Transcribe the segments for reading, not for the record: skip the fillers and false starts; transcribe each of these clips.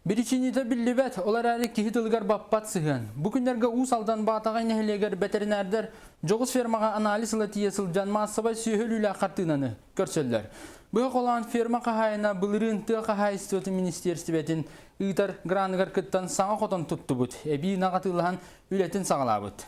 Биричиинитэ биллибэт, ол эрээри киһи тылыгар баппат сыһыан. Бу күннэргэ Уус Алдан Баатаҕай нэһилиэгэр бэтэринээрдэр дьоҕус фермаҕа анализ ыла тиийэ сылдьан маассабай сүөһү өлүүлээх хартыынаны көрсөллөр. Быһа холоон ферма хаһаайына былырыын тыа хаһаайыстыбатын министиэристибэтин ыытар граныгар кыттан саҥа хотон туттубут, эбии ынах атыылаһан үлэтин саҕалаабыт.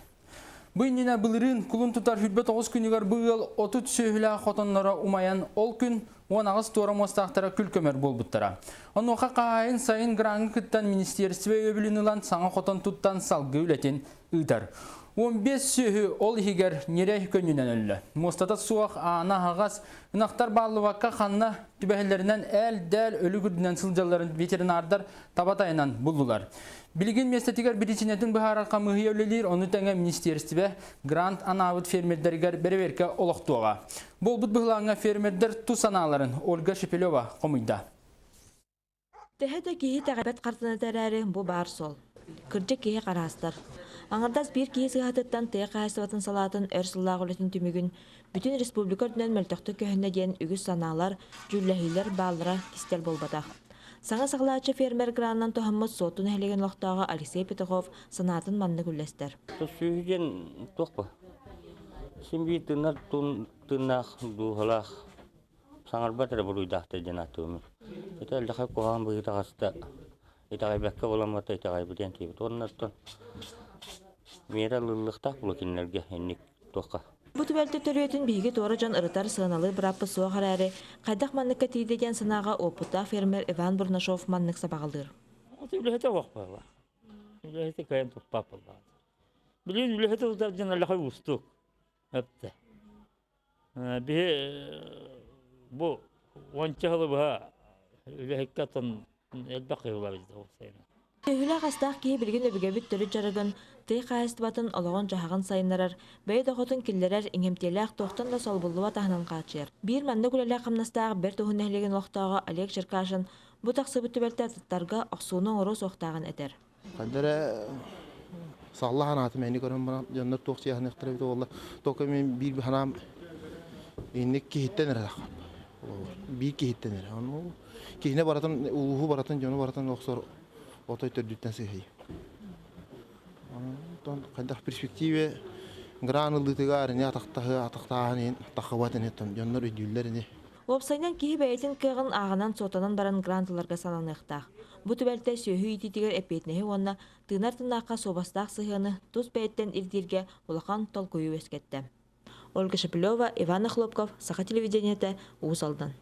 Бу иннинэ былырыын кулун тутар 29 күнүгэр бу ыал 30 сүөһүлээх хотонноро умайан, ол күн 18 туора муостаахтара күл-көмөр буолбуттара. Онуоха хаһаайын сайын граҥы кыттан министиэристибэ өйөбүлүн ылан саҥа хотон туттан салгыы үлэтин ыытар. 15 сүөһү ол иһигэр ньирэй көнньүнэн өллө. Муостата суох, аана аһаҕас, ынахтар бааллыбакка ханна түбэһэллэринэн ээл-дээл өлүк үрдүнэн сылдьалларын ветеринардар таба тайанан буллулар. Билигин миэстэтигэр биричиинэтин быһаарар хамыыһыйа үлэлиир, ону тэҥэ министиэристибэ грант анаабыт фермердэригэр бэрэбиэркэ олохтуоҕа. Буолбут быһылааҥҥа фермердэр тус санааларын Ольга Шепелева хомуйда. Төһө да киһи итэҕэйбэт хартыыната эрээри, бу баар суол. Кырдьык киһи хараастар. Аҥардас биир киһи сыыһатыттан тыа хаһаайыстыбатын салаатын өр сыллаах үлэтин түмүгүн бүтүн республика үрдүнэн мөлтөхтүк көһүннэ диэн үгүс санаалар, дьүүллэһиилэр бааллара кистэл буолбатах. Саҥа саҕалааччы фермер гранынан туһаммыт Суотту нэһилиэгин олохтооҕо Алексей Петухов санаатын маннык үллэстэр. Сүөһү диэн туох бу? Син биир тыынар тыыннаах дууһалаах саҥарбат эрэ буруйдаахтар диэн ааттыыбын. Ити элдэхэ куһаҕан быһыы таҕыста итэҕэйбэккэ буламмата итэҕэйбитин тиийбит. Уонна оттон миэрэ ылыллыахтаах буолуо кинилэргэ инник туохха. Бу түбэлтэ төрүөтүн биһиги туора дьон ырытар, сыаналыыр бырааппыт суох эрээри, хайдах манныкка тиийдэ диэн санааҕа уопуттаах фермер Иван Бурнашов маннык сабаҕалыыр. Үлэһитэ суох буолла. Үлэһити кыайан туппат буоллаҕа. Билигин үлэһити тутар дьон элэхэ уустук. Өптө. Биһи бу уонча сылы быһа үлэһиккэ оттон элбэх киһи уларыйда уопсайынан. Төһөлөөх астаах киһи билигин өбүгэбит төрүт дьарыгын, тыа хаһаайыстыбатын олоҕун-дьаһаҕын сайыннарар, бэйэ дохуотун киллэрэр, иҥэмтиэлээх туохтан да солбуллубат аһынан хааччыйар. Биир маннык үлэлээх-хамнастаах Бэрт Уһун нэһилиэгин олохтооҕо Олег Черкашин бу тахсыбыт түбэлтэ атыттарга охсууну оҥоруо суохтааҕын этэр. Ханна эрэ салла санаатым эни көрөн баран дьоннор туох сыйаһыныахтара эбитэ буолла. Только мен биир санаам инник киһиттэн эрэ биир киһиттэн эрэ. Ону киһини барытын улууһу барытын дьону барытын охсор отой төрдүттэн сыһый. Онтон хайдах перспективе гран ылыытыгар ини атахтаһы атахтааһын иһин тахыбат ини дьоннор өйдүүллэр ини. Уопсайынан киһи бэйэтин кыаҕын ааҕынан-суотанан баран грант ыларга сананыахтаах. Бу түбэлтэ сүөһү иитиитигэр эппиэтинэһи уонна тыынар тыыннаахха суобастаах сыһыаны тус бэйэттэн ирдииргэ улахан толкуйу үөскэттэ. Ольга Шепелева, Иван Охлопков, Саха телевидениетэ, Уус Алдан.